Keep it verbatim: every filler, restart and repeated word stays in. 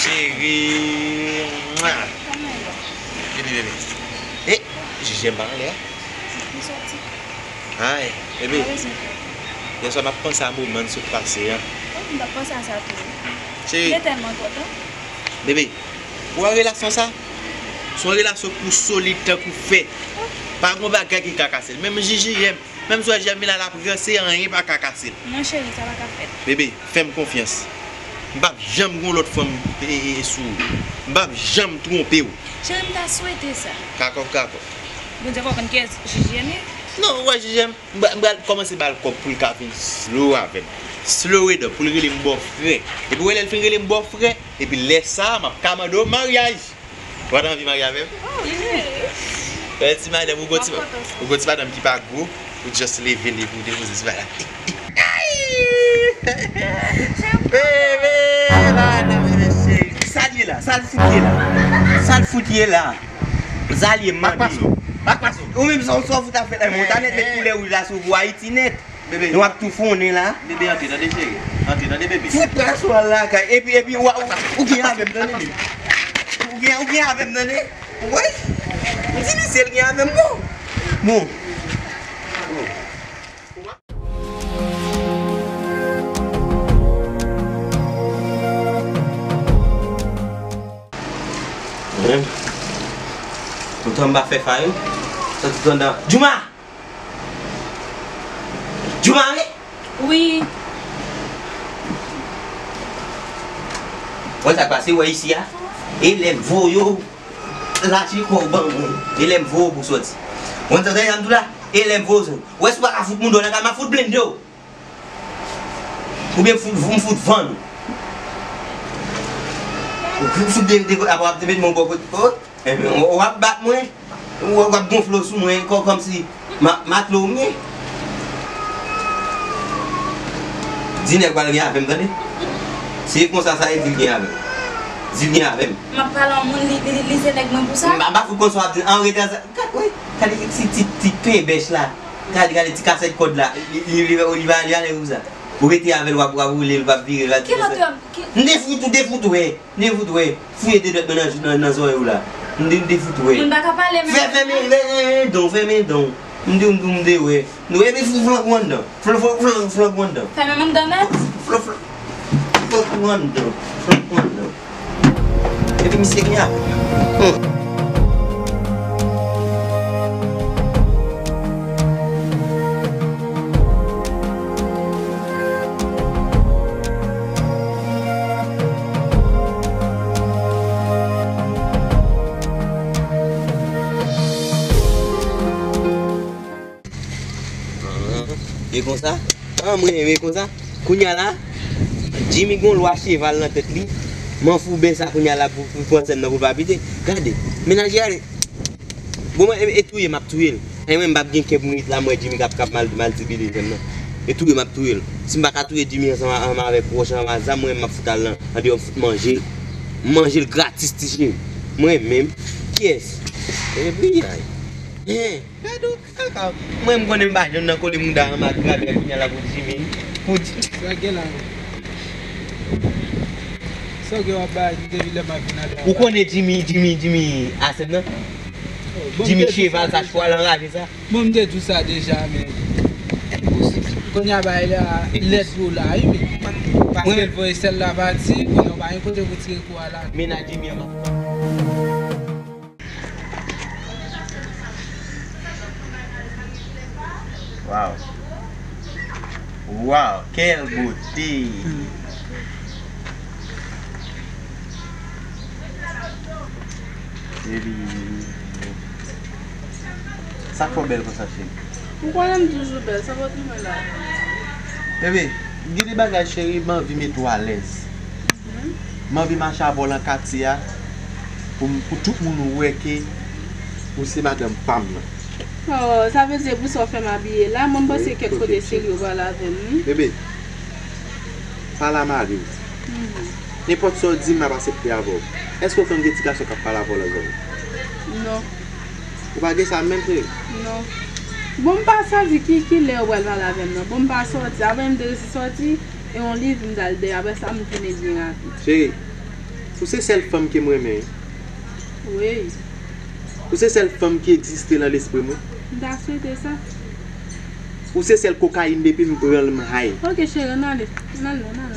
Cheri. Mwa. Vini, bebe. E, Jijèm pa anlè a? Li soti. Ay, bebe. Malezi. Yèswa m ap panse a moman n sot pase an. Oh, m t ap panse a sa tou. Cheri. Li tèlman kontan. Bebe, ou wè relasyon sa? Se yon relasyon k pou solid tankou fè. Pa gen bagay ki ka kase l. Menm Jijèm, menm si w wè Jijèm vin la, l ap ranse, anyen pa ka kase l. Non, cheri, sa pa ka fèt. Bebe, fè m konfyans. M p ap janm gen yon lòt fanm e, e, e sou ou. M p ap janm twonpe w. Cheri, m ta swete sa. Kakò, kakò. Bondye fè w konn kiyès Jijèm ye? Non, ou wè Jijèm, m pra-, m pral kòmanse ba l kòb pou l ka vin slow avè m. Slow it up, pou l rele m bòfrè. Epi w wè lè l fin rele m bòfrè, epi lè sa a, m ap ka mande w maryaj. Ou pa t anvi marye avè m? Oh, wi. Wè ti madanm, ou gon ti, ou gon ti madanm ki pa gwo, ou just leve l epi ou depoze ti madanm. Bebe, madanm, bebe cheri. Sa l ye la? Sa l fout ye la? Sa l fout ye la? Sa l ye m mande. Ou menm sa w, sa w fout ap fè la? Montanet met koulè wouj la sou pou Ayiti nèt. Bebe. Nou ap tou fonnen la. Bebe, antre, tande, cheri. Antre, tande, bebe. Fout paswa lakay. Epi, epi, ou, ou, ou gen avè m, tande. Ou gen, ou gen avè m, tande. Woy. M di misye l gen avè m, bon. Bon. Menm. Poutan m pa fè fayit. Sa tout anndan. Jouma! Jouma, wi! Wi. Wè sa k pase, wè isi a? E lè m voye w, lache kò w ban mwen. E lè m voye w pou soti. Wè sa m di w la? E lè m voye w soti. Wè si w pa ka fout moun dèyè nan kay, m ap fout blende w. Oubyen m fout, m fout vann ou. Ou fout de, de, apre w ap te met men w bò kote. Oh, enben, w, w ap bat mwen. W, w ap gonfle w sou mwen, kò, kòmsi ma, matlo w m ye. Di nèg pral gen avè m, tande. Se konsa sa ye, di l gen avè m. Di l gen avè m. M ap pale a yon moun, li, li, li se nèg mwen pou sa? M pa, m pa fout konn sa w ap di, an rete sa. Gad, wi, gade ti, ti, ti pen bèch la. Gade, gade ti kasèt kòd la. Li, li, li, li, li pa, li pa alèz pou sa. Ou rete avè l, w ap, w ap woule l, w ap vire l, w ap... Ki lòt ki... M te fout ou, te fout ou, hè. M te fout ou, hè. Fouye de dwèt mwen nan, nan, nan zòrèy ou la. M te, m te fout ou, hè. Moun pa ka pale menm. Fè, fèmen, fèmen don, fèmen don. M te, m te, m te, wè. Nou, epi fou, flank ou anndan. Flank, flank, flank, flank ou anndan. Fèmen m anndan nèt. Flank, flank, flank ou anndan. Flank ou anndan. Epi misye gen avè m. Hmm. E konsa? An, mwen renmen konsa. Kounye a la, Jimmy gon lwa cheval nan tèt li. Manfouben sa kounye a la pou, pou pran sèn nan pou l pa pete. Gade, mennaj gade. Bon, mwen, e, e touye m ap touye l. E mwen, m p ap gen kè pou m ret la, m wè Jimmy k ap, k ap mal, maltibile sèn nan. E touye m ap touye l. Si m pa ka touye Jimmy ansanm, ansanm avèk wòch, ansanm ak zam, mwen, m ap fout al nan, andeyò, m fout manje l. M manje l gratis, ti cheri. Mwen menm, kiyès? Epi, ay. Hen. Gade w, kaka. Mwen, m konnen m pa janm nan kole mouda anba grabè kounye a la pou Jimmy. Pou Ji-... Sa gen la menm? Sa w gen w ap bay depi lè m ap vin ale anba? Ou konnen Jimmy, Jimmy, Jimmy asèn nan? Oh, bon, Jimmy cheval sa, chwal anraje sa. Bon, m te di w sa deja, men kounye a bay la lèd pou w la, wi, men. Paske l voye sèl la pati, kounye a w pa gen kote pou tire kou a la. Mennaj Jimmy an. Waw. Waw, quelle beauté. Baby. Sa k fè w bèl konsa, cheri? Ou konnen m toujou bèl, sa pa pi mwen la. Baby, gen de bagay, cheri, m anvi mete w alèz. M anvi mache avè w nan katye a pou m, pou tout moun wè ke ou se madanm pa m nan. Oh, sa vle di se pou sa w fè m abiye la? Mwen m panse kèk kote serye w pral avè m, wi. Bebe, pale a mari w. Nenpòt sa w di m, m ap aksepte avè w. Èske w konn gen ti gason k ap pale avè w nan zòn nan? Non. Ou pa gen sa menm, cheri? Non. Bon, m pa santi ki, ki lè yo pral pale avè m nan. Bon, m pa sòti. Apre m te resi sòti, e yon liv m t al dèyè. Apre sa, m tounen byen rapid. Cheri, Ou se sèl fanm ke m renmen. Wi. Ou se sèl fanm ki egziste nan lespri mwen. M ta swete sa. Ou se sèl kokayin depi m pran l m high. Ok, cheri, ann ale. Ann ale, ann ale.